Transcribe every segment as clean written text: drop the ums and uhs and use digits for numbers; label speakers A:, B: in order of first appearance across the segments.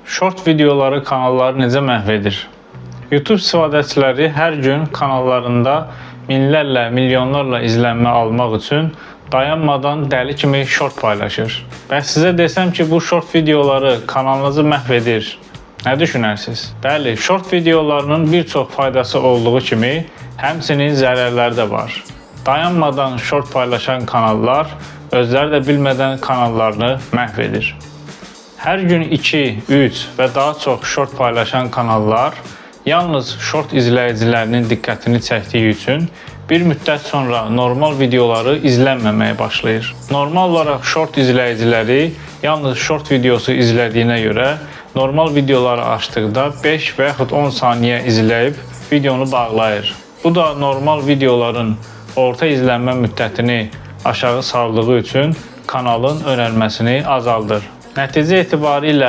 A: Short videoları kanalları necə məhv edir? YouTube istifadəçiləri hər gün kanallarında minlərlə, milyonlarla izlənmə almaq üçün dayanmadan dəli kimi short paylaşır. Bəs sizə desəm ki, bu short videoları kanalınızı məhv edir, nə düşünərsiniz? Bəli, short videolarının bir çox faydası olduğu kimi, həmçinin zərərləri də var. Dayanmadan short paylaşan kanallar özləri də bilmədən kanallarını məhv edir. Hər gün 2, 3 və daha çox short paylaşan kanallar yalnız short izləyicilərinin diqqətini çəkdiyi üçün bir müddət sonra normal videoları izlənməməyə başlayır. Normal olaraq short izləyiciləri yalnız short videosu izlədiyinə görə normal videoları açdıqda 5 və yaxud 10 saniyə izləyib videonu bağlayır. Bu da normal videoların orta izlənmə müddətini aşağı saldığı üçün kanalın önərməsini azaldır. Nəticə etibarilə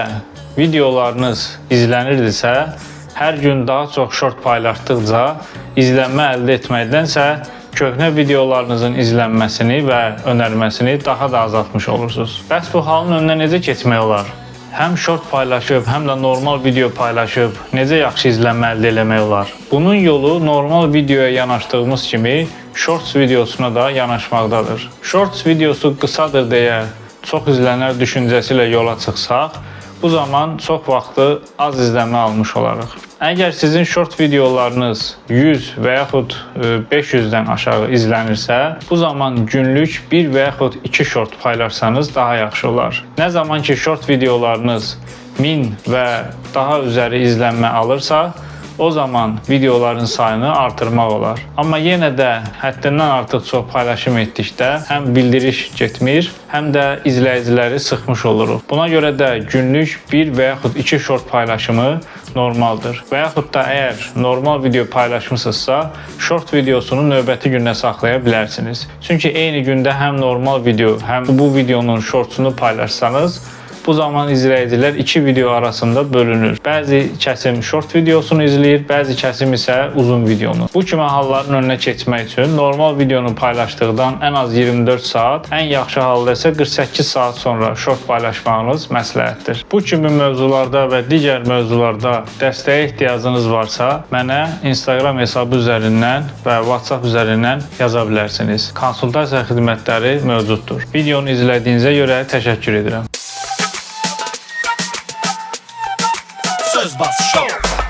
A: videolarınız izlənirdisə, hər gün daha çox short paylaşdıqca izlənmə əldə etməkdənsə köhnə videolarınızın izlənməsini və önərməsini daha da azaltmış olursunuz. Bəs bu halın önünə necə keçmək olar? Həm short paylaşıb, həm də normal video paylaşıb necə yaxşı izlənmə əldə eləmək olar? Bunun yolu normal videoya yanaşdığımız kimi shorts videosuna da yanaşmaqdadır. Shorts videosu qısadır deyə çox izlənər düşüncəsi ilə yola çıxsaq, bu zaman çox vaxtı az izlənmə almış olarıq. Əgər sizin short videolarınız 100 və yaxud 500-dən aşağı izlənirsə, bu zaman günlük 1 və yaxud 2 short paylaşsanız daha yaxşı olar. Nə zaman ki short videolarınız 1000 və daha üzəri izlənmə alırsa, o zaman videoların sayını artırmaq olar. Amma yenə də həddindən artıq çox paylaşım etdikdə həm bildiriş getmir, həm də izləyiciləri sıxmış oluruq. Buna görə də günlük 1 və yaxud 2 short paylaşımı normaldır. Və yaxud da əgər normal video paylaşmısınızsa, short videosunu növbəti günə saxlaya bilərsiniz. Çünki eyni gündə həm normal video, həm bu videonun shortsunu paylaşsanız, bu zaman izləyicilər iki video arasında bölünür. Bəzi kəsim short videosunu izləyir, bəzi kəsim isə uzun videonu. Bu kimi halların önünə keçmək üçün normal videonu paylaşdıqdan ən az 24 saat, ən yaxşı halda isə 48 saat sonra short paylaşmağınız məsləhətdir. Bu kimi mövzularda və digər mövzularda dəstəyə ehtiyacınız varsa, mənə Instagram hesabı üzərindən və WhatsApp üzərindən yaza bilərsiniz. Konsultasiya xidmətləri mövcuddur. Videonu izlədiyinizə görə təşəkkür edirəm.
B: Söz Bas Show.